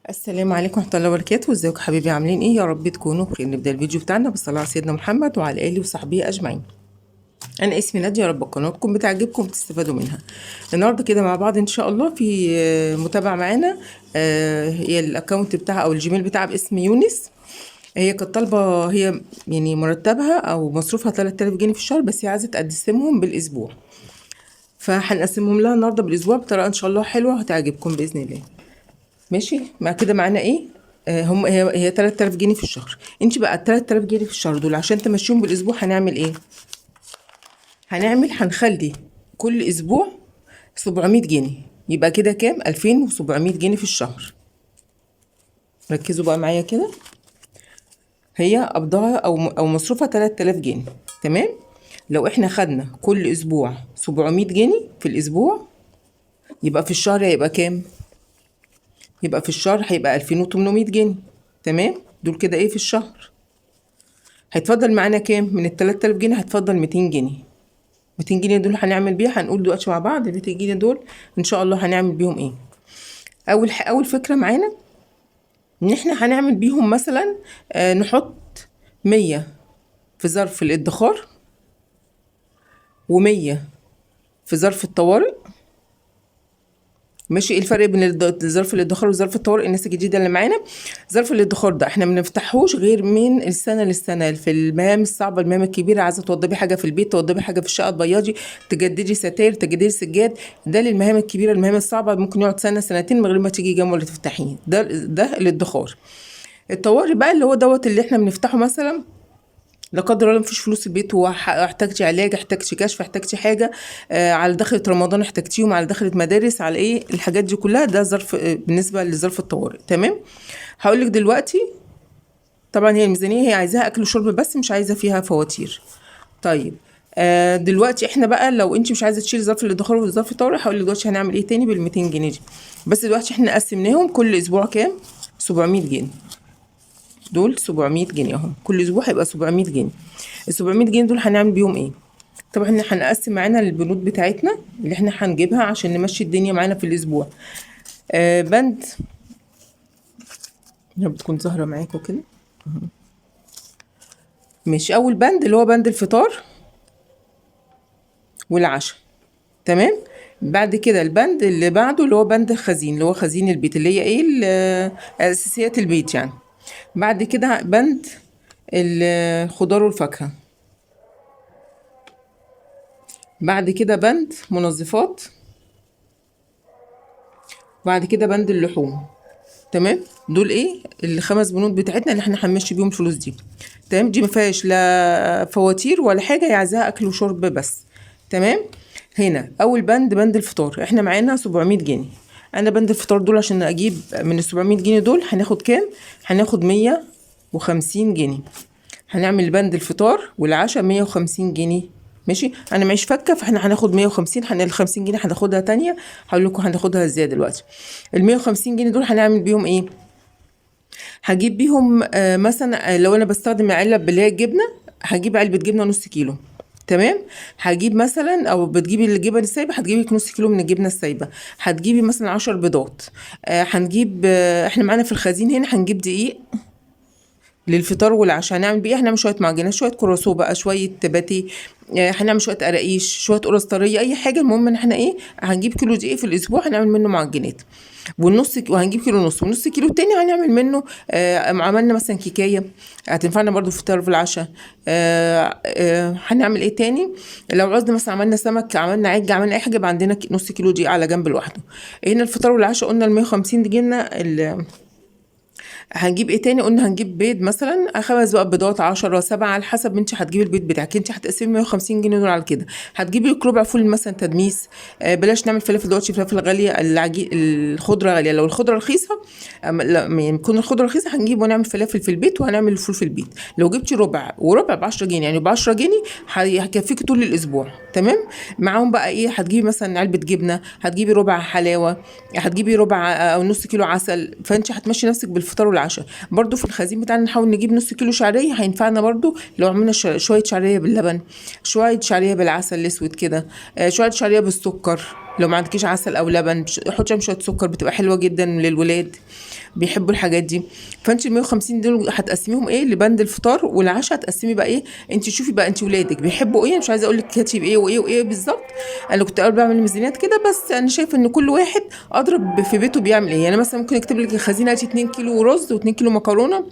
السلام عليكم ورحمة الله وبركاته. ازيكم حبايبي، عاملين ايه؟ يا رب تكونوا بخير. نبدأ الفيديو بتاعنا بالصلاة على سيدنا محمد وعلى آله وصحبه أجمعين. أنا اسمي نادية، يا رب قناتكم بتعجبكم وتستفادوا منها. النهارده كده مع بعض إن شاء الله في متابعة معانا، هي ال account بتاعها أو ال Gmail بتاعها باسم يونس. هي كانت طالبة، هي يعني مرتبها أو مصروفها 3000 جنيه في الشهر، بس هي عايزة تقسمهم بالأسبوع، فهنقسمهم لها النهارده بالأسبوع بطريقة إن شاء الله حلوة هتعجبكم بإذن الله. ماشي، مع كده معانا ايه؟ هم هي 3000 جنيه في الشهر. انت بقى ال 3000 جنيه في الشهر دول عشان تمشيهم بالاسبوع هنعمل ايه؟ هنخلي كل اسبوع 700 جنيه، يبقى كده كام؟ 2700 جنيه في الشهر. ركزوا بقى معايا كده. هي قبضها او مصروفها 3000 جنيه، تمام؟ لو احنا خدنا كل اسبوع 700 جنيه في الاسبوع، يبقى في الشهر هيبقى كام؟ يبقى في الشهر هيبقى 2800 جنيه، تمام؟ دول كده ايه في الشهر؟ هيتفضل معانا كام من ال 3000 جنيه؟ هيتفضل 200 جنيه. 200 جنيه دول هنعمل بيها، هنقول دلوقتي مع بعض ال 200 جنيه دول ان شاء الله هنعمل بيهم ايه. اول فكرة معانا ان احنا هنعمل بيهم مثلا، نحط 100 في ظرف الادخار و100 في ظرف الطوارئ. ماشي، ايه الفرق بين ظرف الادخار وظرف الطوارئ؟ الناس الجديدة اللي معانا، ظرف الادخار ده احنا ما بنفتحوش غير من السنة للسنة، في المهام الصعبة، المهام الكبيرة، عايزه توضبي حاجة في البيت، توضبي حاجة في الشقة، تبيضي، تجددي ستاير، تجددي سجاد، ده للمهام الكبيرة، المهام الصعبة ممكن يقعد سنة سنتين من غير ما تيجي جنبه ولا تفتحيه. ده الادخار. الطوارئ بقى اللي هو دوت اللي احنا بنفتحه مثلا لا قدر الله مفيش فلوس البيت، واحتاجتي علاج، احتاجتي كشف، احتاجتي حاجة، على دخلة رمضان احتاجتيهم، على دخلة مدارس، على ايه الحاجات دي كلها، ده ظرف، بالنسبة لظرف الطوارئ. تمام، هقول لك دلوقتي. طبعا هي الميزانية هي عايزاها اكل وشرب بس، مش عايزه فيها فواتير. طيب، دلوقتي احنا بقى لو انت مش عايزه تشيلي ظرف الادخار وظرف الطوارئ، هقول لك دلوقتي هنعمل ايه تاني بال 200 جنيه دي. بس دلوقتي احنا قسمناهم كل اسبوع كام؟ 700 جنيه. دول 700 جنيه اهم، كل اسبوع هيبقى 700 جنيه. ال 700 جنيه دول هنعمل بيهم ايه؟ طبعا احنا هنقسم معانا البنود بتاعتنا اللي احنا هنجيبها عشان نمشي الدنيا معانا في الاسبوع. بند يا رب تكون ظاهره معاكم كده. ماشي، اول بند اللي هو بند الفطار والعشاء، تمام؟ بعد كده البند اللي بعده اللي هو بند الخزين، اللي هو خزين البيت، اللي هي ايه؟ اساسيات البيت يعني. بعد كده بند الخضار والفاكهة، بعد كده بند منظفات، بعد كده بند اللحوم. تمام، دول ايه الخمس بنود بتاعتنا اللي احنا هنمشي بيهم الفلوس دي. تمام، دي ما فيهاش لا فواتير ولا حاجة، هي عايزاها اكل وشرب بس. تمام، هنا اول بند، بند الفطار، احنا معانا 700 جنيه. انا بند الفطار دول عشان اجيب من ال 700 جنيه دول هناخد كام؟ هناخد 150 جنيه. هنعمل بند الفطار والعشاء 150 جنيه. ماشي، انا معيش فكه، فاحنا هناخد 150، ال 50 جنيه هناخدها تانية، هقول لكم هناخدها ازاي دلوقتي. ال 150 جنيه دول هنعمل بيهم ايه؟ هجيب بيهم، مثلا، لو انا بستخدم علب اللي هي الجبنة، هجيب علبة جبنه نص كيلو. تمام، هجيب مثلا، او بتجيبي الجبن السايبه، هتجيبي نص كيلو من الجبنة السايبه، هتجيبي مثلا 10 بيضات، هنجيب، احنا معانا في الخزين هنا هنجيب دقيق للفطار والعشاء. هنعمل بيه، هنعمل شوية معجنات، شوية كرواسون بقى، شوية باتيه، هنعمل شوية قراقيش، شوية قرص طرية، اي حاجة. المهم ان احنا ايه، هنجيب كيلو دقيق في الاسبوع هنعمل منه معجنات، والنص وهنجيب كيلو ونص، والنص كيلو التاني هنعمل منه، عملنا مثلا كيكايه هتنفعنا برضو في الفطار وفي العشاء. هنعمل ايه تاني؟ لو عوزنا مثلا عملنا سمك، عملنا عجة، عملنا اي حاجة، يبقى عندنا نص كيلو دقيق على جنب لوحده. هنا الفطار والعشاء قلنا ال 150 دي جبنا هنجيب ايه تاني؟ قلنا هنجيب بيض مثلا 5 بقى بيضات، 10، 7، على حسب انت هتجيبي البيض بتاعك. انت هتقسمي 150 جنيه دول على كده. هتجيبي لك ربع فول مثلا تدميس، بلاش نعمل فلافل دلوقتي، فلافل غالية، العجين الخضرة غالية. لو الخضرة رخيصة، لا، يعني يكون الخضرة رخيصة هنجيب ونعمل فلافل في البيت، وهنعمل الفول في البيت. لو جبتي ربع وربع ب 10 جنيه، يعني ب 10 جنيه هيكفيكي طول الاسبوع. تمام، معاهم بقى ايه؟ هتجيبي مثلا علبة جبنه، هتجيبي ربع حلاوة، هتجيبي ربع او نص كيلو عسل. فانت هتمشي نفسك بالفطار والعشاء. برضو في الخزين بتاعنا نحاول نجيب نص كيلو شعرية، هينفعنا برضو لو عملنا شوية شعرية باللبن، شوية شعرية بالعسل الاسود كده، شوية شعرية بالسكر. لو ما عندكيش عسل او لبن حطي عليهم شوية سكر، بتبقى حلوة جدا للولاد، بيحبوا الحاجات دي. فانت ال 150 دول هتقسميهم ايه لبند الفطار والعشاء، هتقسمي بقى ايه انت شوفي بقى انت ولادك بيحبوا ايه. مش عايزه اقول لك هاتي بايه وايه وايه بالظبط، انا كنت اول بعمل ميزانيات كده، بس انا شايفه ان كل واحد اضرب في بيته بيعمل ايه. يعني مثلا ممكن اكتب لك الخزينة هاتي 2 كيلو رز و2 كيلو مكرونه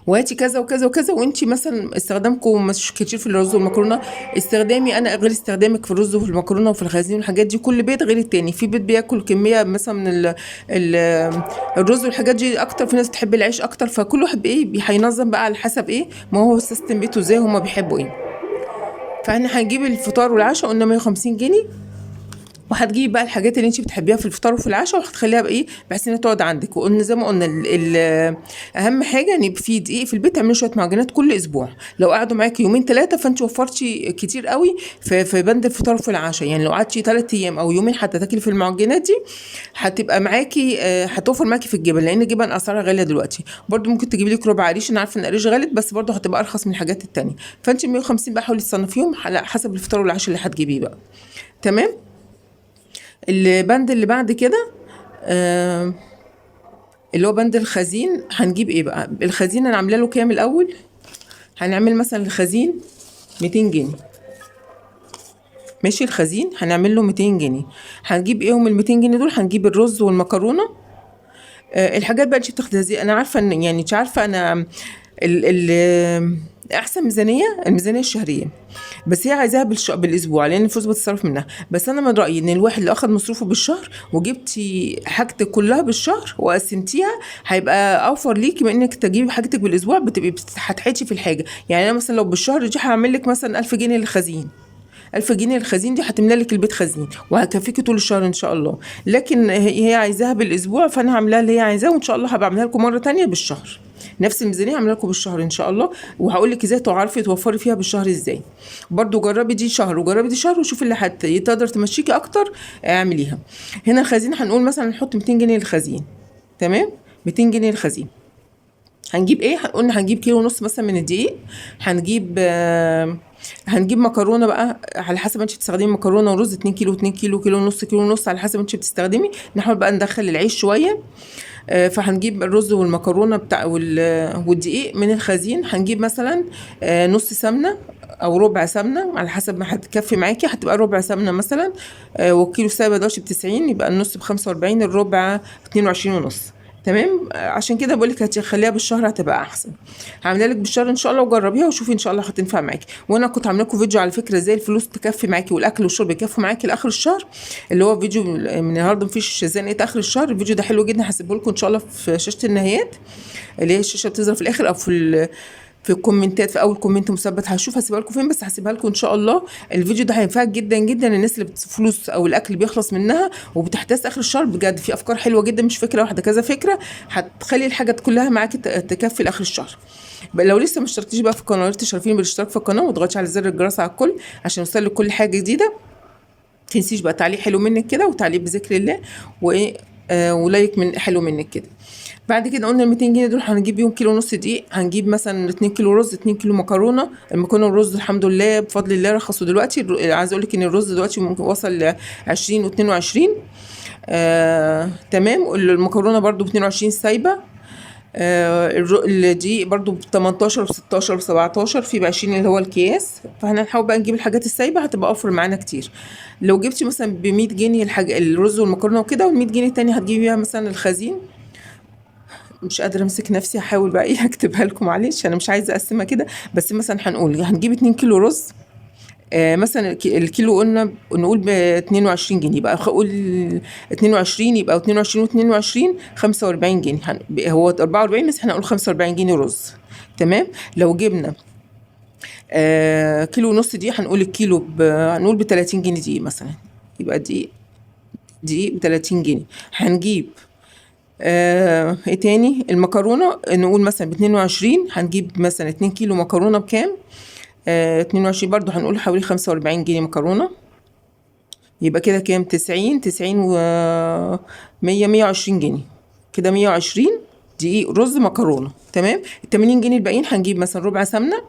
وهاتي كذا وكذا وكذا، وانتي مثلا استخدامكم مش كتير في الرز والمكرونه، استخدامي انا غير استخدامك في الرز وفي المكرونه وفي الخزين والحاجات دي، كل بيت غير التاني. في بيت بياكل كمية مثلا من ال الرز والحاجات دي اكتر، في ناس بتحب العيش اكتر، فكل واحد بايه هينظم بقى على حسب ايه ما هو system بيته ازاي هما بيحبوا ايه. فاحنا هنجيب الفطار والعشاء قلنا 150 جنيه، وهتجيبي بقى الحاجات اللي انت بتحبيها في الفطار وفي العشاء، وهتخليها بايه بحيث انها تقعد عندك. وقلنا زي ما قلنا اهم حاجة ان يبقى في دقيق في البيت، تعملي شوية معجنات كل اسبوع، لو قعدوا معاكي يومين 3 فانت وفرتي كتير قوي في بند الفطار وفي العشاء. يعني لو قعدتي 3 ايام او يومين حتى تاكلي في المعجنات دي هتبقى معاكي، هتوفر معاكي في الجبن، لان الجبن اسعارها غالية دلوقتي. برده ممكن تجيبي لك ربع قريش، انا عارفه ان قريش غالي بس برده هتبقى ارخص من الحاجات التانية. فانت 150 بقى حاولي تصنفيهم على حسب الفطار والعشاء اللي هتجيبيه بقى. تمام. البند اللي بعد كده اللي هو بند الخزين، هنجيب ايه بقى؟ الخزين انا عامله له كام الاول؟ هنعمل مثلا الخزين 200 جنيه، ماشي. الخزين هنعمل له 200 جنيه. هنجيب ايه هم ال 200 جنيه دول؟ هنجيب الرز والمكرونه، الحاجات بقى اللي بتاخدها زي انا عارفه ان يعني انت عارفه انا ال احسن ميزانية الميزانية الشهرية، بس هي عايزاها بالاسبوع لان الفلوس بتتصرف منها. بس انا من رايي ان الواحد اللي اخد مصروفه بالشهر وجبتي حاجتك كلها بالشهر وقسمتيها هيبقى اوفر ليكي من انك تجيبي حاجتك بالاسبوع، بتبقي هتحيتي في الحاجة. يعني انا مثلا لو بالشهر دي هعمل لك مثلا 1000 جنيه للخزين، 1000 جنيه الخزين دي هتملى لك البيت خزين وهتكفيكي طول الشهر ان شاء الله. لكن هي عايزاها بالاسبوع، فانا هعملها اللي هي عايزاه، وان شاء الله هبقى اعملها لكم مرة تانية بالشهر، نفس الميزانية هعملها لكم بالشهر ان شاء الله، وهقول لك ازاي تعرفي توفري فيها بالشهر ازاي. برضو جربي دي شهر وجربي دي شهر وشوفي اللي تقدر تمشيكي اكتر اعمليها. هنا الخزين هنقول مثلا نحط 200 جنيه للخزين، تمام، 200 جنيه للخزين. هنجيب ايه؟ قلنا هنجيب كيلو ونص مثلا من الدقيق، هنجيب مكرونه بقى على حسب انت بتستخدمي مكرونه ورز، 2 كيلو 2 كيلو، كيلو ونص كيلو ونص، على حسب انت بتستخدمي. نحاول بقى ندخل العيش شوية، فهنجيب الرز والمكرونه بتاع والدقيق من الخزين. هنجيب مثلا نص سمنه او ربع سمنه على حسب ما هتكفي معاكي، هتبقى ربع سمنه مثلا، والكيلو السابع دلوقتي ب90، يبقى النص ب45، الربع اتنين وعشرين ونص. تمام. عشان كده بقولك هتخليها بالشهر هتبقى احسن. هعملها لك بالشهر ان شاء الله وجربيها وشوفي ان شاء الله هتنفع معاكي. وانا كنت عامله لكم فيديو على فكرة ازاي الفلوس تكفي معاكي والاكل والشرب يكفوا معاكي لاخر الشهر، اللي هو فيديو من النهارده مفيش زنقه اخر الشهر. الفيديو ده حلو جدا، هسيبه لكم ان شاء الله في شاشة النهايات اللي هي الشاشة بتظهر في الاخر، او في الكومنتات في اول comment مثبت، هشوف هسيبها لكم فين، بس هسيبها لكم ان شاء الله. الفيديو ده هينفعك جدا جدا الناس اللي فلوس او الاكل بيخلص منها وبتحتاس اخر الشهر، بجد في افكار حلوة جدا، مش فكرة واحدة كذا فكرة هتخلي الحاجة كلها معاكي تكفي لاخر الشهر. لو لسه ما اشتركتيش بقى في القناة، تشرفيني بالاشتراك في القناة وتضغطي على زر الجرس على الكل عشان يوصل لك كل حاجة جديدة. تنسيش بقى تعليق حلو منك كده، وتعليق بذكر الله، و like من حلو منك كده. بعد كده قلنا ال 200 جنيه دول هنجيب بيهم كيلو ونص دقيق، هنجيب مثلا 2 كيلو رز، 2 كيلو مكرونه. المكرونه والرز الحمد لله بفضل الله رخصوا دلوقتي. عايزه اقول لك ان الرز دلوقتي ممكن وصل ل 20 و 22. تمام. المكرونه برده ب 22 سايبه. الدقيق برده ب 18 و 16 و 17، في ب 20 اللي هو الكياس. فاحنا نحاول بقى نجيب الحاجات السايبه، هتبقى اوفر معانا كتير. لو جبتي مثلا ب 100 جنيه الحاجة الرز والمكرونه وكده، وال 100 جنيه التاني هتجيبي بيها مثلا الخزين. مش قادرة امسك نفسي، هحاول بقى ايه اكتبها لكم، معلش انا مش عايزه اقسمها كده. بس مثلا هنقول هنجيب 2 كيلو رز، مثلا الكيلو قلنا نقول ب 22 جنيه، يبقى قول 22، يبقى 22 و 22 45 جنيه، هو 44 بس احنا هنقول 45 جنيه رز. تمام. لو جبنا كيلو ونص دي، هنقول الكيلو هنقول ب 30 جنيه دي مثلا، يبقى دي ب 30 جنيه. هنجيب ايه تاني؟ المكرونه نقول مثلا ب 22، هنجيب مثلا 2 كيلو مكرونه بكام؟ 22 برضو هنقول حوالي 45 جنيه مكرونه، يبقى كده كام؟ 90، 90 و 100، 120 جنيه كده، 120 دقيق رز مكرونه. تمام. ال 80 جنيه الباقيين هنجيب مثلا ربع سمنه،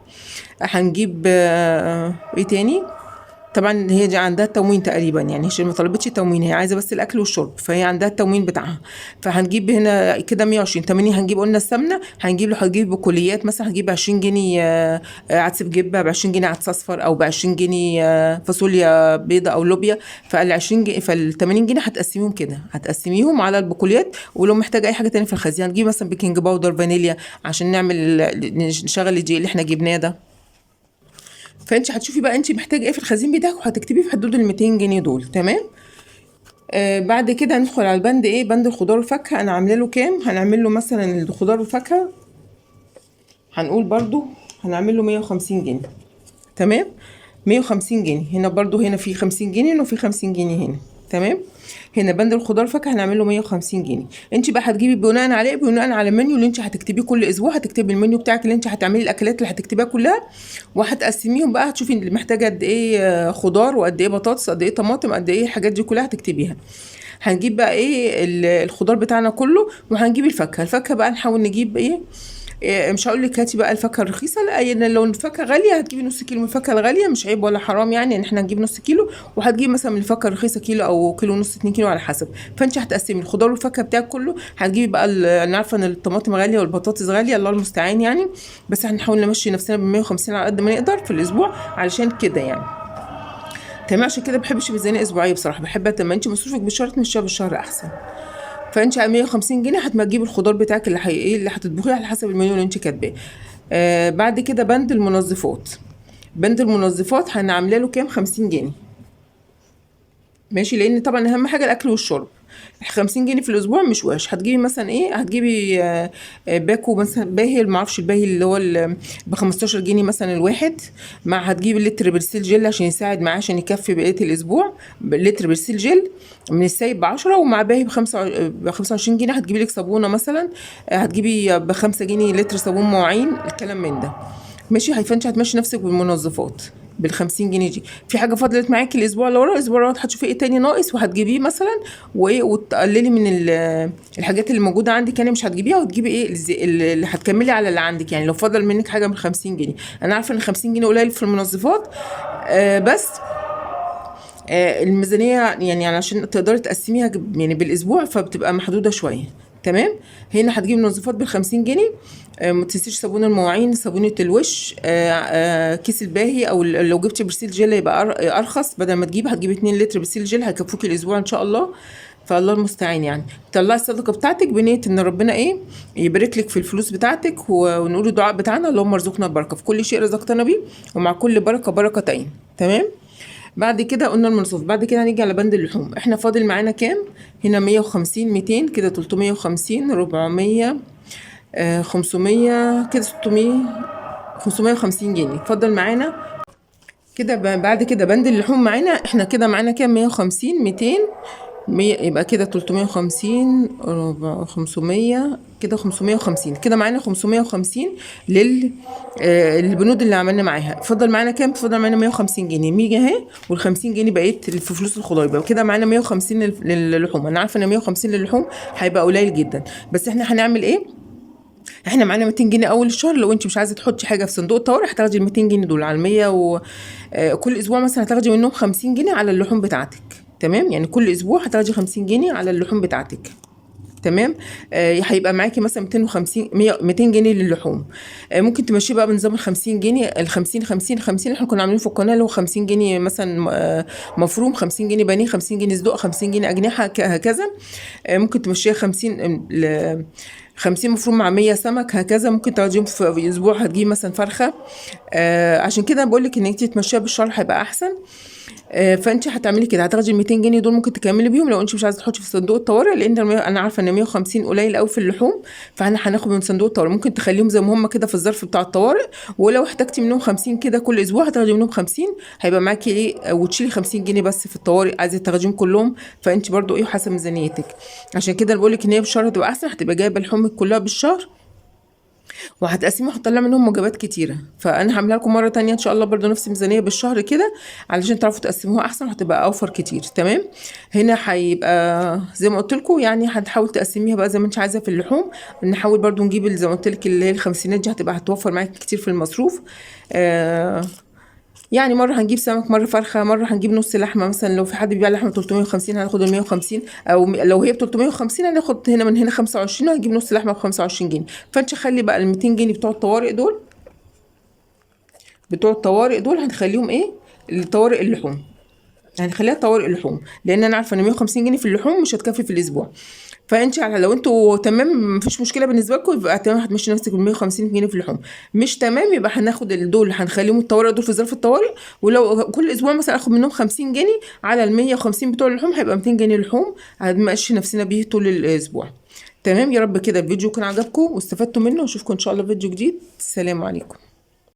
هنجيب ايه تاني؟ طبعا هي دي عندها التموين تقريبا، يعني هي ما طلبتش تموين، هي عايزه بس الاكل والشرب، فهي عندها التموين بتاعها. فهنجيب هنا كده 120. 80 هنجيب قلنا السمنة، هنجيب له هتجيب بقوليات مثلا، هنجيب 20 جنيه عدس بجبه، ب 20 جنيه عدس اصفر، او ب 20 جنيه فاصوليا بيضة او لوبيا. فال 20 جنيه، فال 80 جنيه هتقسميهم كده، هتقسميهم على البقوليات. ولو محتاجه اي حاجة تانية في الخزينة هتجيب مثلا baking powder، فانيليا، عشان نعمل نشغل الدقيق اللي احنا جبناه ده. فانت هتشوفي بقى انت محتاجه ايه في الخزين بتاعك، وهتكتبيه في حدود ال 200 جنيه دول. تمام. بعد كده هندخل على البند ايه، بند الخضار والفاكهه. انا عامله له كام؟ هنعمل له مثلا الخضار والفاكهه هنقول برضو هنعمل له 150 جنيه. تمام، 150 جنيه. هنا برضو هنا في 50 جنيه وفي 50 جنيه هنا. تمام، هنا بند الخضار والفاكهه هنعمل له 150 جنيه. انت بقى هتجيبي بناء على ايه؟ بناء على المنيو اللي انت هتكتبيه كل اسبوع. هتكتبي المنيو بتاعك اللي انت هتعملي الاكلات اللي هتكتبيها كلها، وهتقسميهم بقى. هتشوفي اللي محتاجه قد ايه خضار، وقد ايه بطاطس، قد ايه طماطم، قد ايه الحاجات دي كلها هتكتبيها. هنجيب بقى ايه الخضار بتاعنا كله، وهنجيب الفاكهة. الفاكهة بقى نحاول نجيب ايه، مش هقول لك هاتي بقى الفاكهة الرخيصة، لا، يعني لو الفاكهة غالية هتجيبي نص كيلو من الفاكهة الغالية، مش عيب ولا حرام يعني ان احنا نجيب نص كيلو، وهتجيبي مثلا من الفاكهة الرخيصة كيلو او كيلو ونص، 2 كيلو على حسب. فانت هتقسمي الخضار والفاكهه بتاعك كله. هتجيبي بقى انا عارفه ان الطماطم غالية والبطاطس غالية، الله المستعان يعني، بس هنحاول نمشي نفسنا ب 150 على قد ما نقدر في الاسبوع علشان كده يعني. تمام، عشان كده بحبش ميزانية اسبوعية بصراحة، بحب لما انت مصروفك بالشهر تمشيها بالشهر احسن. فانت على 150 جنيه هتجيبي الخضار بتاعك اللي ايه اللي هتطبخيه على حسب المنيو اللي انت كاتباه. بعد كده بند المنظفات. بند المنظفات هنعمله له كام؟ 50 جنيه. ماشي، لان طبعا اهم حاجة الاكل والشرب. 50 جنيه في الاسبوع مش وحش. هتجيبي مثلا ايه؟ هتجيبي باكو مثلا باهي، ما اعرفش الباهي اللي هو ب 15 جنيه مثلا الواحد، مع هتجيبي لتر برسيل جل عشان يساعد معاه عشان يكفي بقية الاسبوع، لتر برسيل جل من السايب ب 10، ومع باهي ب 25 جنيه. هتجيبي لك صابونه مثلا، هتجيبي ب 5 جنيه لتر صابون مواعين، الكلام من ده. ماشي، فانت هتمشي نفسك بالمنظفات بال 50 جنيه دي. في حاجة فضلت معاكي الاسبوع اللي ورا، الاسبوع اللي ورا هتشوفي ايه تاني ناقص وهتجيبيه مثلا، وايه، وتقللي من الحاجات اللي موجودة عندك يعني مش هتجيبيها، وتجيبي ايه اللي هتكملي على اللي عندك. يعني لو فضل منك حاجة من 50 جنيه، انا عارفه ان 50 جنيه قليل في المنظفات، بس الميزانية يعني عشان تقدري تقسميها يعني بالاسبوع، فبتبقى محدودة شوية. تمام، هنا هتجيبي منظفات بال 50 جنيه، ما تنسيش صابون المواعين، صابونه الوش، كيس الباهي، او لو جبتي برسيل جل يبقى ارخص، بدل ما تجيبي هتجيبي 2 لتر برسيل جل هيكفوكي الاسبوع ان شاء الله. فالله المستعان يعني. طلعي الصدقة بتاعتك بنيه ان ربنا ايه يبارك لك في الفلوس بتاعتك، ونقول الدعاء بتاعنا اللهم ارزقنا البركة في كل شيء رزقتنا بيه، ومع كل بركة بركتين. تمام، بعد كده قلنا المنصوف. بعد كده هنيجي على بند اللحوم. احنا فاضل معانا كام هنا؟ 150، 200 كده، 350، 400، 500 كده، 600، 550 جنيه فضل معانا كده. بعد كده بند اللحوم معانا احنا كده معانا كام؟ 150، 200، 100، يبقى كده 350، 500 كده، 550 كده معانا 550 لل البنود اللي عملنا معاها. فضل معانا كام؟ فضل معانا 150 جنيه، 100 اهي، وال 50 جنيه بقيت في فلوس الخضار، يبقى كده معانا 150 للحوم. انا عارفه ان 150 للحوم هيبقى قليل جدا، بس احنا هنعمل ايه؟ احنا معانا 200 جنيه اول الشهر. لو انت مش عايزه تحطي حاجة في صندوق الطوارئ هتاخدي ال 200 جنيه دول على 100 و كل اسبوع مثلا هتاخدي منهم 50 جنيه على اللحوم بتاعتك. تمام، يعني كل اسبوع هتاخدي 50 جنيه على اللحوم بتاعتك. تمام، هيبقى معاكي مثلا 250، 100، 200 جنيه للحوم. ممكن تمشي بقى بنظام ال 50 جنيه، ال 50 50 50 اللي احنا كنا عاملينه في القناة، اللي هو 50 جنيه مثلا مفروم، 50 جنيه بانيه، 50 جنيه صدق، 50 جنيه اجنحة، هكذا. ممكن تمشيها 50 50 مفروم مع 100 سمك، هكذا. ممكن تاخديهم في اسبوع، هتجيبي مثلا فرخة. عشان كده بقول لك ان انت تمشيها بالشهر هيبقى احسن. فانت هتعملي كده، هتاخدي ال 200 جنيه دول ممكن تكملي بيهم لو انت مش عايزه تحطي في صندوق الطوارئ، لان انا عارفه ان 150 قليل قوي في اللحوم، فاحنا هناخد من صندوق الطوارئ. ممكن تخليهم زي ما هم كده في الظرف بتاع الطوارئ، ولو احتاجتي منهم 50 كده كل اسبوع هتاخدي منهم 50، هيبقى معاكي ايه، وتشيلي 50 جنيه بس في الطوارئ، عايزه تاخديهم كلهم فانت برضو ايه حسب ميزانيتك. عشان كده بقول لك ان هي بالشهر هتبقى احسن، هتبقى جايبه لحومك كلها بالشهر وهتقسمي وهتطلع منهم وجبات كتيرة. فانا هعملها لكم مرة تانية ان شاء الله برضو نفس الميزانية بالشهر كده علشان تعرفوا تقسموها احسن وهتبقى اوفر كتير. تمام، هنا هيبقى زي ما قلت لكم يعني هتحاول تقسميها بقى زي ما انت عايزه في اللحوم. نحاول برضو نجيب زي ما قلت لك اللي هي الخمسينات دي، هتبقى هتوفر معاك كتير في المصروف. يعني مرة هنجيب سمك، مرة فرخة، مرة هنجيب نص لحمه مثلا. لو في حد بيبيع لحمه 350 هناخد ال 150، او لو هي ب 350 هناخد هنا من هنا 25 وهنجيب نص لحمه ب 25 جنيه. فانت خلي بقى ال 200 جنيه بتوع الطوارئ دول، بتوع الطوارئ دول هنخليهم ايه؟ الطوارئ اللحوم، هنخليها طوارئ اللحوم، لان انا عارفه ان 150 جنيه في اللحوم مش هتكفي في الاسبوع. فانت لو انتوا تمام مفيش مشكلة بالنسبة لكم يبقى تمام، هتمشي نفسك ب 150 جنيه في اللحوم. مش تمام يبقى هناخد دول، هنخليهم الطوارئ دول في ظرف الطوارئ، ولو كل اسبوع مثلا اخد منهم 50 جنيه على ال 150 بتوع اللحوم هيبقى 200 جنيه لحوم هنمشي نفسنا بيه طول الاسبوع. تمام، يا رب كده الفيديو يكون عجبكم واستفدتوا منه، واشوفكم ان شاء الله في فيديو جديد. السلام عليكم.